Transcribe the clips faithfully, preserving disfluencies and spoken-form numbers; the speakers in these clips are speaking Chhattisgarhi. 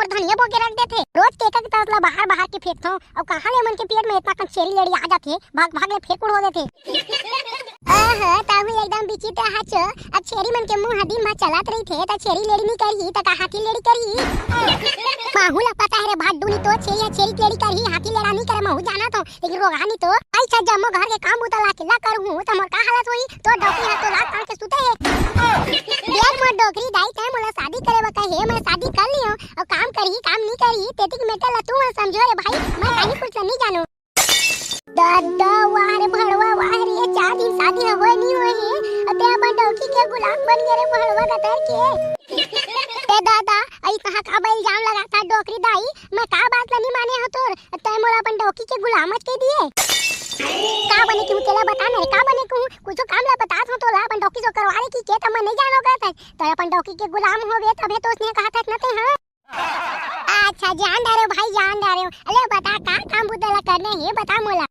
अउ धनिया बो के रख देथे। रोज के एक-एक तस ला बाहर-बाहर के फेंकथंव, अउ कहाँ ले मन के पेट में इतना कन छेरी लेड़ी आ जाथे, भाग-भाग ले फेंक उड़ हो देथे। ओहो, तहू एकदम विचित्र हच। अब छेरी मन के मुंह ह दिन भर चलत रहिथे, त छेरी लेड़ी नी करही, त का हाथी लेड़ी करही? महू ला पता हे रे भादुनी, तो छेरी ह छेरी लेड़ी करही, हाथी लेड़ा नी करे, महू जानत हंव, लेकिन रोगहा नी तो। अइसा जम्मो घर के काम बूता ला अकेल्ला करहूं, त मोर का हालत होही? तोर डौकी ह तो लात तान के सुते हे। देख मोर डोकरी दाई, तैं मोला शादी करे बर कहे, मैं शादी कर लियो, अउ काम करही, काम नी करही, तेतिक matter ला तू मन समझो रे भाई, मैं कानी कुछ ला नी जानो। दादा, वाह रे भड़वा, वाह रे, ये चार दिन शादी ह होए नी होए हे, अउ तैं अपन डौकी के गुलाम बन गे रे भड़वा गतर के। ए दादा, अई कहाँ का बा इल्जाम लगाता डोकरी दाई, मैं का बात ला नी माने हंव तोर, तैं मोला अपन डौकी के गुलाम अच कहि दिए। का बने कहूं तेला बता ना रे, का बने कहूं, कुछू काम ला बतात हंव तोला, अपन डौकी से करवा ले कहिके, त मैं नी जानो कहत हंव, तैं अपन डौकी के गुलाम होबे तभे तो ओसने कहत हस ना तैं, हां? अच्छा, जान डारेंव भाई, जान डारेंव। अले बता, का काम बूता ला करना हे, बता मोला।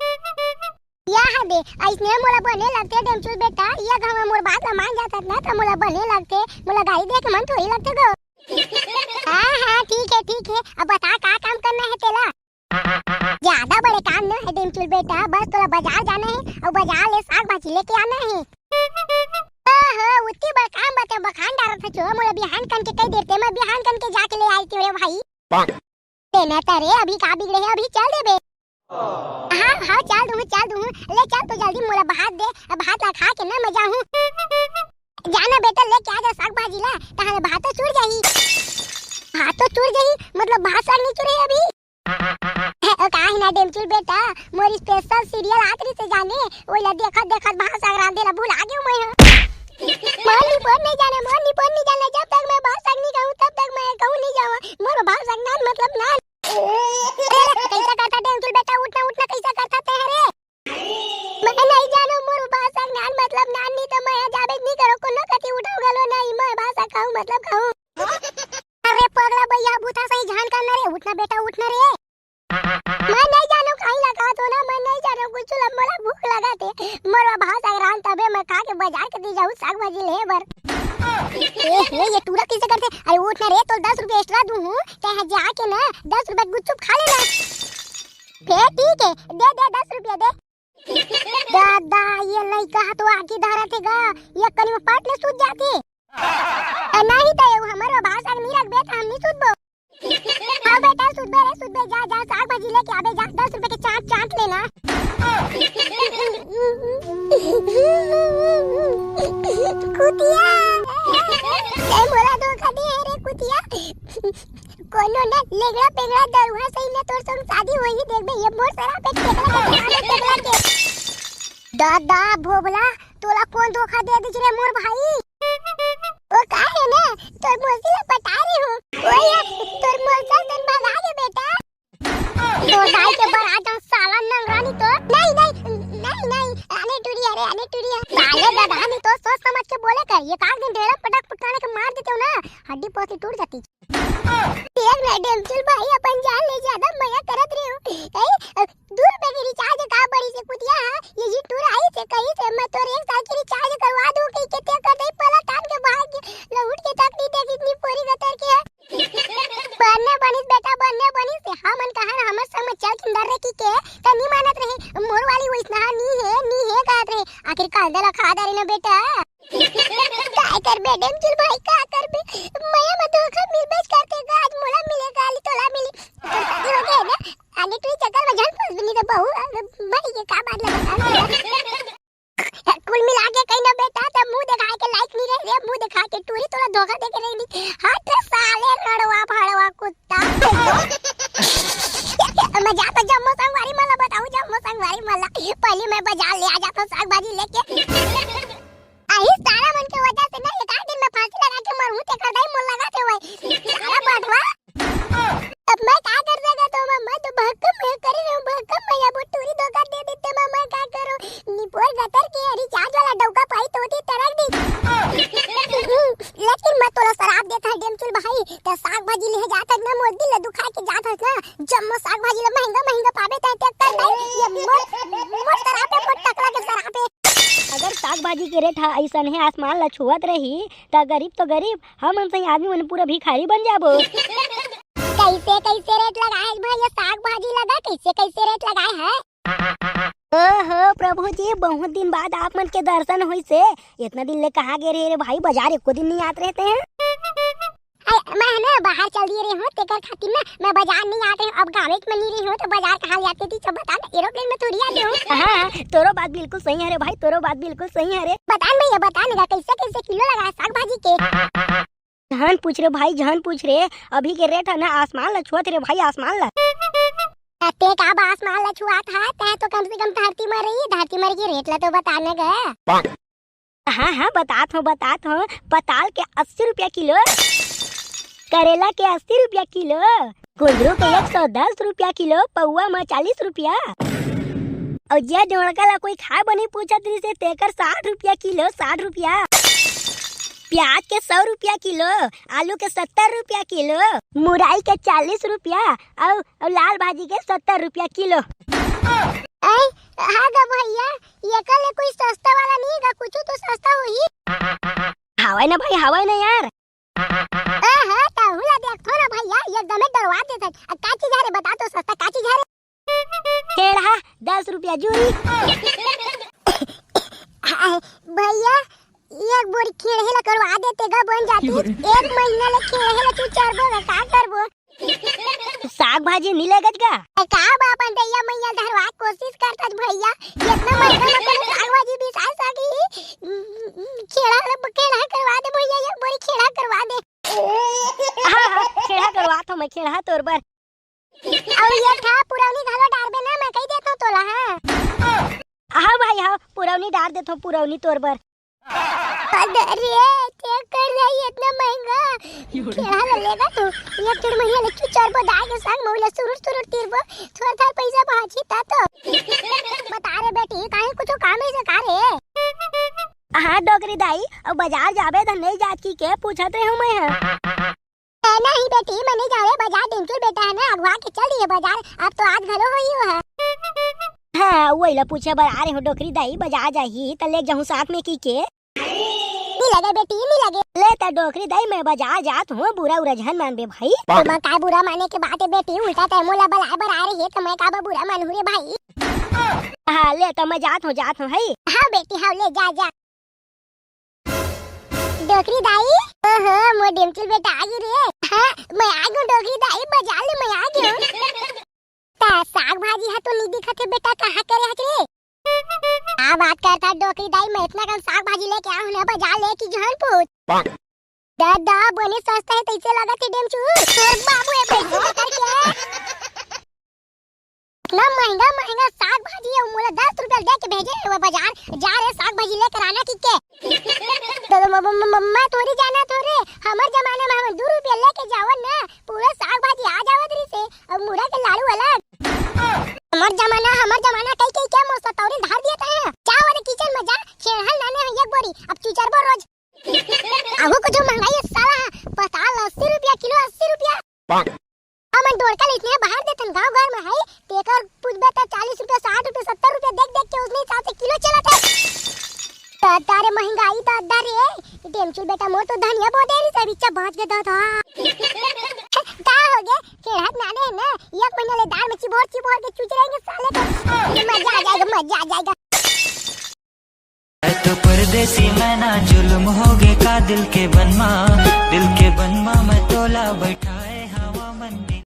या हबे, अइसने मोला बने लगथे डेमचुल बेटा, ये घांव मोर बात ला मान जाथस ना, त मोला बने लगथे, मोला गारी दे के मन थोड़ी लगथे गो। हां, हां, ठीक हे, ठीक हे। अब बता, का काम करना हे तेला? जादा बड़े काम न हे डेमचुल बेटा, बस तोला बाजार जाना हे अउ बाजार ले साग भाजी लेके आना हे। ओहो, उतनी बड़ काम बा तैं बखान डारत हच, मोला बिहान कन के कहि देते, मैं बिहान कन के जाके ले आती रे भाई। तेना तरे अभी का बिगड़े हे, अभी चल देबे। हां, हां, चल दूहूं, चल दूहूं। ले चल तो जल्दी मोला भात दे, अब भात ला खा के ना मैं जाहूं। जाना बेटा, लेके आ जा साग भाजी ला, तहां ले भात तो चुर जाही। भात तो चुर जाही, मतलब भात साग नी चुरे अभी। ओ का हे ना डेमचुल बेटा, मोर special serial आत रहिसे जाने, ओइला देखत देखत भात साग रांधे ला भुला गेंव मैं ह। मोर निपोर नी जाने, मोर निपोर नी जाने, जब तक मैं भात साग नी खाहूं, तब तक मैं कहूं नी जावंव। मोर भात साग नान मतलब नान। कइसा करथा डेमचुल बेटा, उठना उठना कइसा करथा तैं ह रे? मैं नी जानंव, मोर भात साग नान मतलब नान, नी त मैं ह जाबे नी करंव, कोनो कति उठंव घलो नहीं, मैं भात साग खाहूं मतलब खाहूं। अरे पगला बइहा, बूता सही झन कर ना रे, उठना बेटा, उठना रे। मैं नी जानंव, काहीं ला कहत हंव ना, मैं नी जानंव, कुछू ला, मोला भूख लगत हे। मोर भात साग रांध तभे मैं खा के बाजार कति जाहूं साग भाजी ले बर। ए, ए, ये टूरा कइसे करथे? अरे उठ ना रे, तोला दस रुपया extra दूहूं, तैं ह जाके ना दस रुपया गुपचुप खा लेना। फेर ठीक हे, दे दे, दस रुपया दे। दादा, ये लइका ह तो आगी धरत हे गा, ये कनी में पट ले सूत जाथे। ए, नहीं त ये हमर भात साग नी रखबे त हम नी सूतबो। हां बेटा, सूतबे रे, सूतबे, जा, जा, साग भाजी लेके आबे, जा, दस रुपया के चाट, चाट लेना। कुतिया, तैं मोला धोखा दे हे रे कुतिया। कोनो ना लेगड़ा पेगड़ा दरुहा सही ना तोर संग शादी होही, देखबे ये मोर सराप हे, टेकला के, टेकला के। दादा भोभला, तोला कोन धोखा दे दिस रे मोर भाई? ओ का हे ना, तोर मौसी ला पटा रहे हो। ओ ये, तोर मौसा तन भगा के बेटा। तोर दाई के बरात जाऊं साला नंगरानी तो। नहीं, नहीं, नहीं, नहीं, आने टूरी, अरे आने टूरी। साले दादा नहीं तो सोच समझ के बोले कर, ये काग दिन ढेला पटक पटकाने के मार देते हो ना, हड्डी पसली टूट जाती। देख ना डेमचुल भाई, अपन जान ले ज्यादा मया करत रहे हो। ए, दू रुपया के recharge का बड़ी से कुतिया है, ये जी टूरा आइसे कहिसे मैं तोर एक साल के recharge करवा दूं कहिके, तैं कर दे पला तान के भाग गे, लहुट के तक नहीं देख इतनी पोरी गतर के है। बन्ने बनिस बेटा, बन्ने बनिस, हमन कहा ना हमर संग में चल किंदर रे कहिके, त नहीं मानत रहे, मोर वाली वइसना नहीं हे, नहीं हे कहत रहे, आखिर काल दला खा डारे ना बेटा। काय करबे डेमचुल भाई, का करबे? मया म धोखा मिलबेच करथे गा, आज मोला मिले, काली तोला मिली। तोर शादी हो गया है ना? आने तू ही चक्कर में झन फंस भी नहीं तो बहू, अरे भाई ये का बात लगा था? कुल मिला के कहीं ना बेटा, तब मुंह दिखा के लायक नहीं रहे रे, मुंह दिखा के टूरी तोला धोखा दे के रही नहीं। हट साले रड़वा फड़वा कुत्ता। मैं जा तो जम्मो संगवारी मला बताऊं, जम्मो संगवारी मला। पहले मैं बाजार ले आ जाता हूँ साग भाजी लेके। आही साला मन के वजह से ना एक आध दिन में फांसी लगा के मरहूं, तेकर दाई मोर लगा थे भाई। साला बटवा। अब मैं का कर सकत हूं, मैं, मैं तो भक्कम मैं करे रहूं, भक्कम मैं अब टूरी धोखा दे देते, मैं, मैं का करूं? निपोर गतर के हरी चांद वाला डौका पाई तो होती तरक दी। लेकिन मैं तोला सराप देता है डेमचुल भाई, त साग भाजी ले जात हस ना, मोर दिल ला दुखा के जात हस ना, जम्मो साग भाजी ला महंगा महंगा पाबे, तैं तेकर दाई, ये मोर, मोर सराप हे, मोर टकला के सराप हे। अगर साग भाजी के रेट ह अइसने आसमान ला छुअत रही, त गरीब तो गरीब, हमन सही आदमी मन पूरा भिखारी बन जाबो। त कैसे कैसे रेट लगाए हे भैया, साग भाजी लगा, कैसे कैसे रेट लगाए हे? ओहो प्रभु जी, बहुत दिन बाद आप मन के दर्शन होइस हे। इतना दिन ले कहाँ गे रहे रे भाई, बाजार एको दिन नहीं आत रहे तैं? अरे, मैं ना बाहर चल दिए रहे हूँ, तेकर खातिर ना मैं बाजार नहीं आत रहे हूँ। अब गाँव में नहीं रहे हूँ तो बाजार कहाँ ले आते थी, सब बता ना, एरोप्लेन में थोड़ी आते हूँ। हाँ, तोरो बात बिल्कुल सही हे रे भाई, तोरो बात बिल्कुल सही हे रे। बता ना भैया, बता ना, कैसे कैसे किलो लगा हे साग भाजी के? झन पूछ रे भाई, झन पूछ रे, अभी के रेट हे ना आसमान ला छुअत रे भाई, आसमान ला। तैं का बा आसमान ला छुआत हे, तैं तो कम से कम धरती म रही, धरती म रही के रेट ला तो बता ना गा। हाँ हाँ, बतात हूँ, बतात हूँ। पताल के अस्सी रुपया किलो, करेला के अस्सी रुपया किलो, कुंदरू के एक सौ दस रुपया किलो, पौवा म चालीस रुपया। अउ जे डोड़का ला कोई खाए बर नइ पूछत रहिस हे, तेकर साठ रुपया किलो, साठ रुपया। प्याज के सौ रुपया किलो, आलू के सत्तर रुपया किलो, मुरई के चालीस रुपया, अउ, अउ लाल भाजी के सत्तर रुपया किलो। ऐ, हाँ गा भैया, एकर ले कोई सस्ता वाला नहीं गा, कुछ तो सस्ता होही। हवय ना भाई, हवय ना यार। ओहो, तहू ला देखथो ना भैया, एकदमे डरवा देथस। आ का चीज हरे, बता तो सस्ता का चीज हरे? खेड़हा, दस रुपया जूरी। हाय, भैया, एक बोरी खेड़हे ला करवा देते गा, बन जाती। एक महीना ले खेड़हे ला चुचरबो गा, का करबो? साग भाजी नी लेगत गा? ए, का बा, अपन दैया मैया धरवा कोशिश करतस भैया, इतना महंगा में कोनो साग भाजी बिसाय सकी? खेड़ा ला, खेड़ा करवा दे भैया, एक बोरी खेड़ा करवा दे। हाँ, हाँ, खेड़ा करवात हूँ मैं, खेड़ा तोर बर। अउ ये ठा पुरौनी घलो डारबे ना, मैं कही देत हूँ तोला, हाँ। हाँ भाई, हाँ, पुरौनी डार देत हूँ, पुरौनी तोर बर। अरे, चेक कर जाई, इतना महंगा। खेड़ा ले लेगा तू, एक डेढ़ महीना ले चुचरबो दाई के संग, मौला सुरुर सुरुर तीरबो, थोड़ा थार पैसा बाँची ता तो। बता रे बेटी, काहे कुछ काम हे से का रे? हाँ डोकरी दाई, अउ बाजार जाबे धन नहीं जात कहिके पूछत रहे हूँ मैं, हाँ। ए, नहीं बेटी, मैं नहीं जावे बाजार, डिमचुल बेटा हे ना, अगवा के चल दिए बाजार, अब तो आज घलो होही वो हे। हाँ, वही ला पूछे बर आ रहे हूँ, डोकरी दाई बाजार जाही, त ले जाहूँ साथ में कहिके। नी लगे बेटी, नी लगे। ले त डोकरी दाई, मैं बाजार जात हूँ, बुरा उरा झन मानबे भाई। तो मैं का बुरा माने के बात हे बेटी, उल्टा तैं मोला बलाए बर आ रही हे, त मैं का बा बुरा मानहूँ रे भाई। हाँ, ले त मैं जात हूँ, जात हूँ, हई। हाँ बेटी, हाँ, ले जा, जा। डोकरी दाई, ओहो, मोर डिमचुल बेटा आ गे रे। हाँ, मैं आ गेंव डोकरी दाई, बाजार ले मैं आ गेंव। ता साग भाजी हा तो नी दिखत हे बेटा, कहाँ करे हच रे? का बात करथा डोकरी दाई, मैं इतना कन साग भाजी लेके आए हूँ ना बाजार ले कि झन पूछ। दा, दा, बने सस्ता हे तइसे लगत हे डिमचुल। तोर बाबू हे भैंसी के करके। इतना महंगा महंगा साग भाजी हे, मोला दस रुपया दे के भेजे हे वो बाजार, जा रे साग भाजी लेकर आना कहिके। तो म-, म-, म-, म-, मैं थोड़ी जाना थो रे, हमर जमाना में हम दू रुपया लेके जावन ना, पूरा साग भाजी आ जावत रहिस हे, अउ मुड़ा के लाड़ू अलग। हमर जमाना, हमर जमाना कहि कहि के मोर सतौरी धार दिया था। जा वाले किचन में जा, खेड़हा लाने हे एक बोरी, अब चुचरबो रोज। आगू कुछ महंगाई हे साला, पताल अस्सी रुपया किलो, अस्सी रुपया। हमन डोरका लइसने बाहर देथन गांव घर में है, तेकर पूछबे त चालीस रुपया, साठ रुपया, सत्तर रुपया देख देख के उसने हिसाब से किलो चलत हे। त तारे महंगाई त अद्दा रे, डेमचुल बेटा मोर तो धनिया बो दे रही से बिच्चा बांच के दत हा। का हो गे, खेड़हत नाने हे ना, एक महीना ले दाल में चिबोर चिबोर के चुच रहेंगे साले तो। मजा आ जाएगा, मजा आ जाएगा। मैं तो परदेसी, मैं ना जुल्म हो गए का दिल के बनमा, दिल के